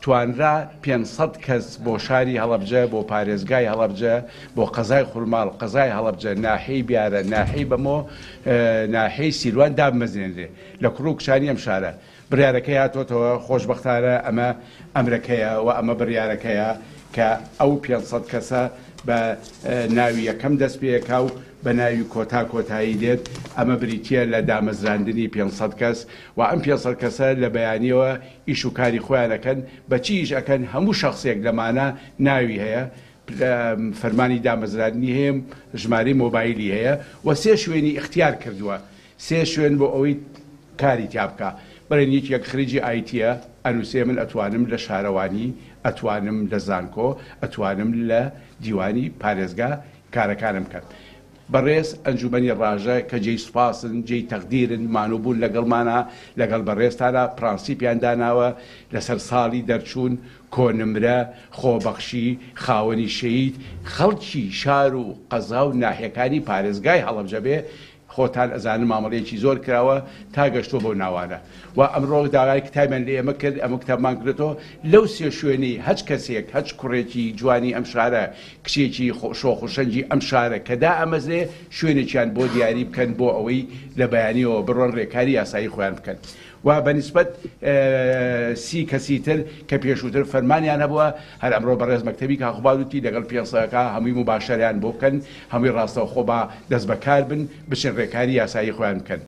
توانرا 500 کەس بۆ شاری هەڵەبجە، بۆ پارێزگای هەڵەبجە، بۆ قەزای خورماڵ، قەزای هەڵەبجە، ناحیەی بیارە، ناحیەی بەمۆ، ناحیەی سیروان دابمەزرێنرێ لە کوڕ و کچانی ئەم شارە. بڕیارەکەی هاتۆتەوە، خۆشبەختانە ئەمە ئەمرەکەیە و ئەمە بڕیارەکەیە کە ئەو 500 کەسە بە ناوی یەکەم دەست پێکا و بە ناوی کۆتا کۆتایی دێت، ئەمە بریتییە لە دامەزراندنی 500 کەس و ئەم 500 کەسە لە بەیانییەوە ئیش و کاری خۆیان ئەکەن، بە چی ئیش ئەکەن؟ هەموو شەخسێک لەمانە ناوی هەیە، فەرمانی دامەزراندنی هەیە، ژمارەی مۆبایلی هەیە و سێ شوێنی ئیختیار کردووە، سێ شوێن بۆ ئەوەی کاری تیا بکا. بڵێن یەکێک خریجی ئایتیە ئەنوسێ من ئەتوانم لە شارەوانی، ئەتوانم لە زانکۆ، ئەتوانم لە دیوانی پارێزگا کارەکانم بکەم. بەڕێز ئەنجومەنی ڕاژە کە جێی سوپاسن، جێی تەقدیرن، مانوو بوون لەگەڵمانا، لەگەڵ بەڕێزتانا پرانسیپیان داناوە لەسەر ساڵی دەرچوون، کۆنمرە، خۆبەخشی، خاوەنی شەهید، خەڵکی شار و قەزا و ناحیەکانی پارێزگای هەڵەبجە بێ خۆتان ئەزانن مامەڵەیەکی زۆر کراوە تا گەشتووە بەو ناوانە و ئەمڕۆ داوای کتابیان لە ئێمە کرد ئەمە کتابمان کردێتەوە لەو سێ شوێنەی هەچ کەسێک هەچ کوڕێکی جوانی ئەم شارە کچێکی شۆخ و شەنگی ئەم شارە کە دائەمەزرێ شوێنێکیان بۆ دیاری بکەن بۆ ئەوەی لە بەیانیەوە بڕۆن ڕێکاری یاسایی خۆیان بکەن و بە نیسبەت سی کەسی تر کە پێشووتر فەرمانیان هەبووە، هەر ئەمڕۆ بەڕێز مەکتەبی کاخوباد وتی لەگەڵ پێنسەکە هەمووی موباشەرەیان بۆ بکەن، هەمووی ڕاستەوخۆ با دەستبەکار بن، بچن ڕێکاری یاسایی خۆیان بکەن.